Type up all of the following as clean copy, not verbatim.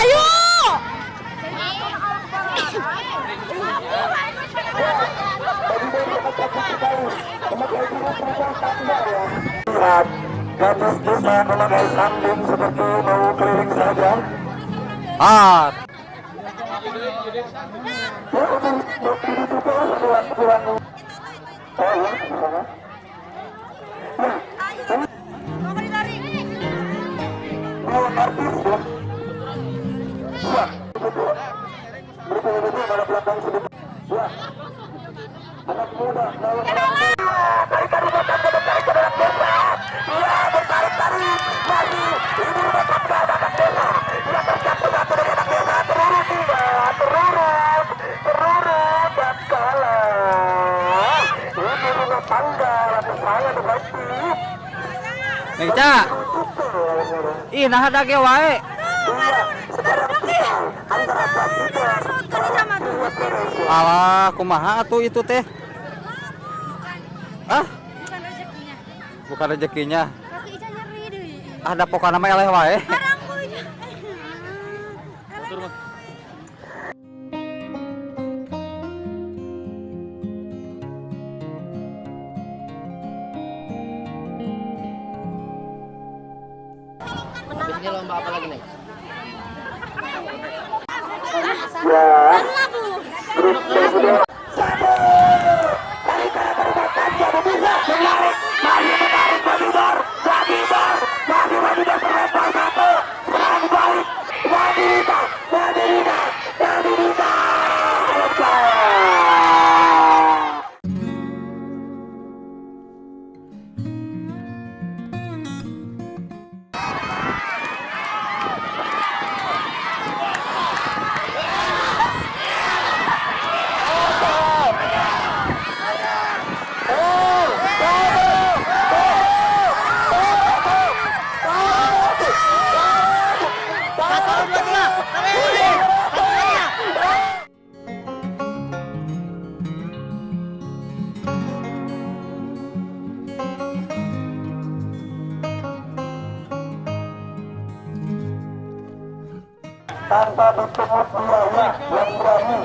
Ayo! Lihat, gadis desa memakai sandung seperti mau keliling saja. Ah, Ya, untuk ini juga kurang. Oh, ya, sana. Nah, ini dua artis ya. Ya, betul. Berikut malah belakang sedikit. Ya, anak muda mau tarikan rumah tangga bertarik ke dalam desa. Ya, bertarik-tarik. Masih ini rumah tangga anak desa. Ya, terjatuh satu dari anak desa. Terurut tidak, terurut, terurut dan kalah. Ini rumah tangga yang sangat efektif. Neng Ca. Ih, nah ada ge wae. Iya, sekarang kita antara Brasida Alah, kumaha atuh itu teh? Ah, Bukan rezekinya. Bukan rezekinya. Kaki Ica nyeri deh. Ada pokokna mah eleh wae. Barangku Ica. Eleh. Habis ini lomba apa lagi nih? Ya, grup sudah satu. Tarikan rumah tangga pemirsa menarik, masih menarik Babidor, Babidor, masih Babidor terlempar satu, serang balik, Madirita, Madirita, Madirita, lepas. Satu, dua, tiga. Tarik. Satu lagi ya. Tanpa dipungut biaya yang berani.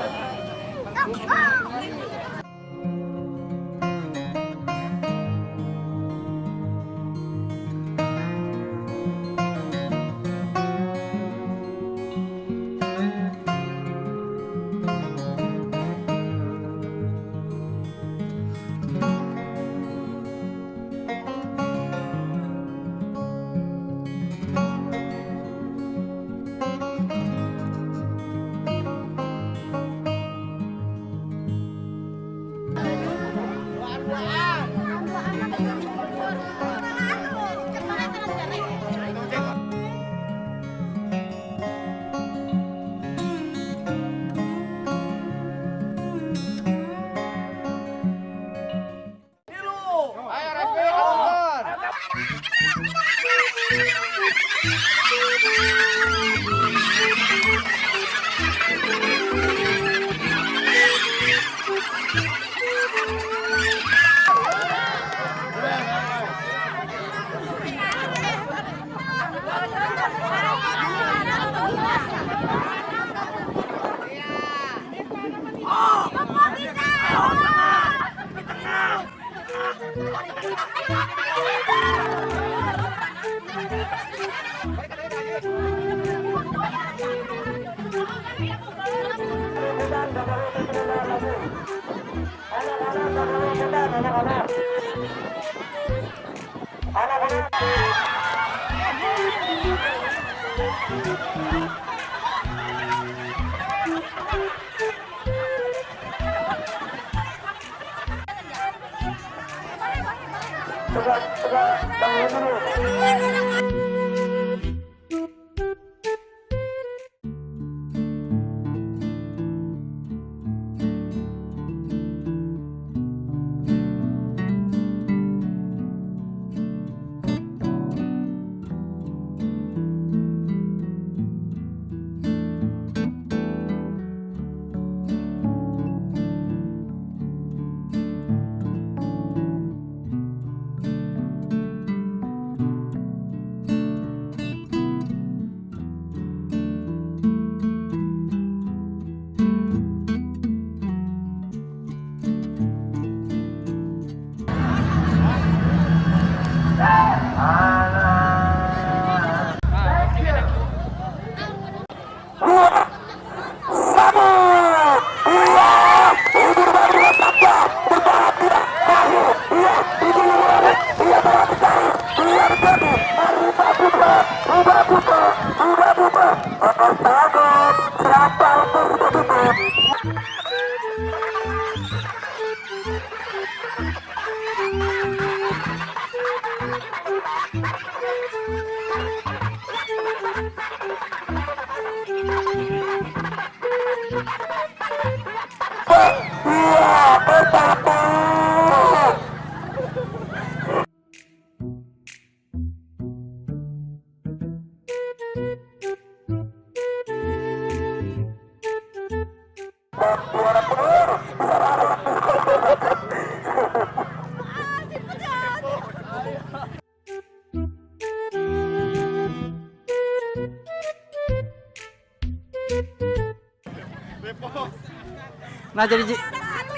Nah jadi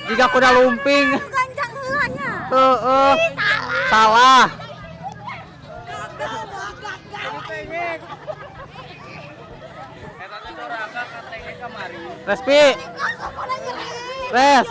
jika kuda lumping. Gancang heula nya. Heeh. Salah. Respi. Res.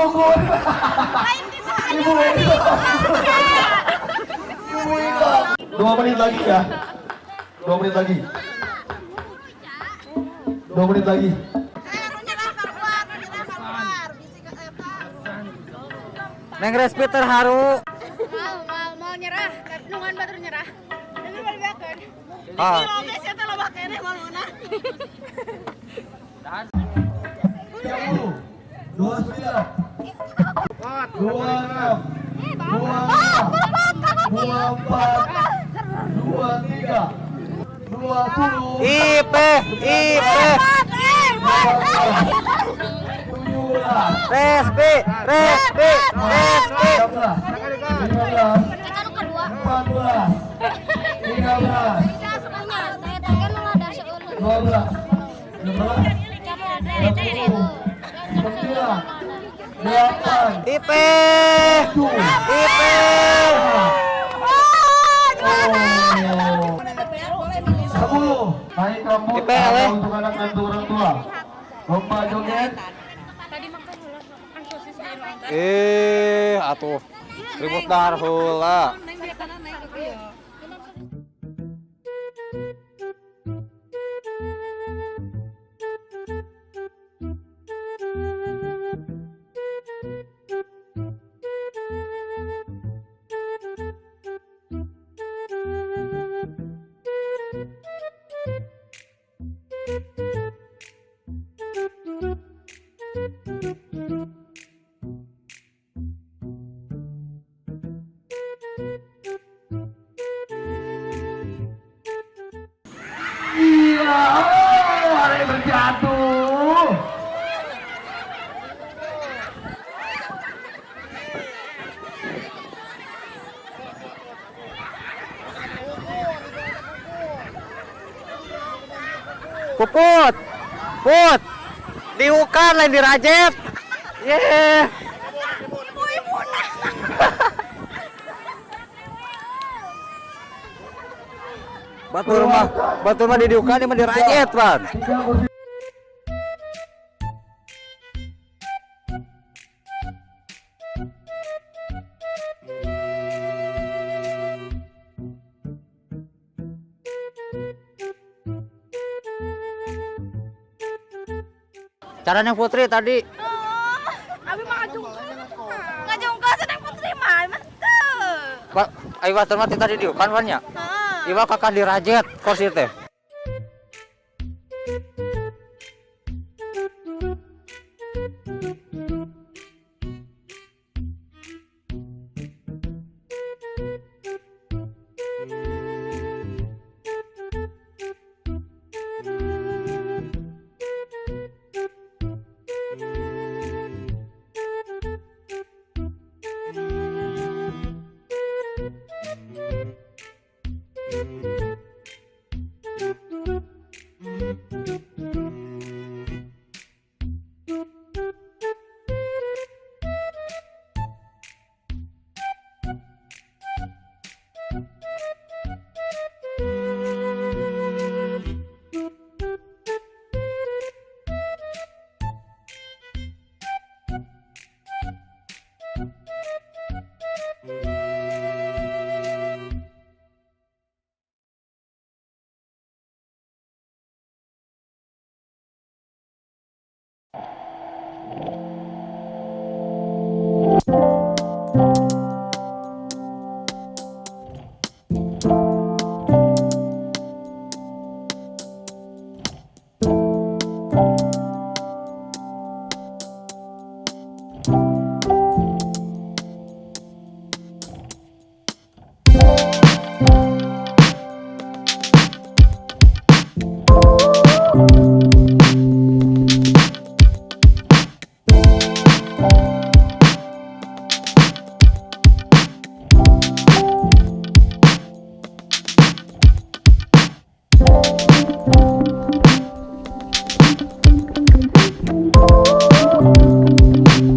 Gugun. Ibu Eko. Ibu Eko. 2 menit lagi ya. 2 menit lagi. 2 menit lagi. Neng Respi terharu. Mau nyerah, nungan batur nyerah. Ini balik. Ah. 30, 29, 26, 25, 24, 23, 20, IP IP 17, Respi Respi Respi 16, 15, 14, 13, 12, 16, 10, 9, 8, IP 7, IP 10. Naik rambut IP, Ale. untuk anak dan untuk orang tua. Lomba joget. Atuh ribut dar heula. Iya, oh, ada yang terjatuh. Puput, put, diukan lain dirajet. Ye. Batur mah didiukan, ieu mah dirajet, Pan. Caranya Putri tadi. Abi mah ngajungkal senang Putri mah, mah teu. Ayo batur mah tadi diukan pan nya. Iwa kakak dirajet kursi teh.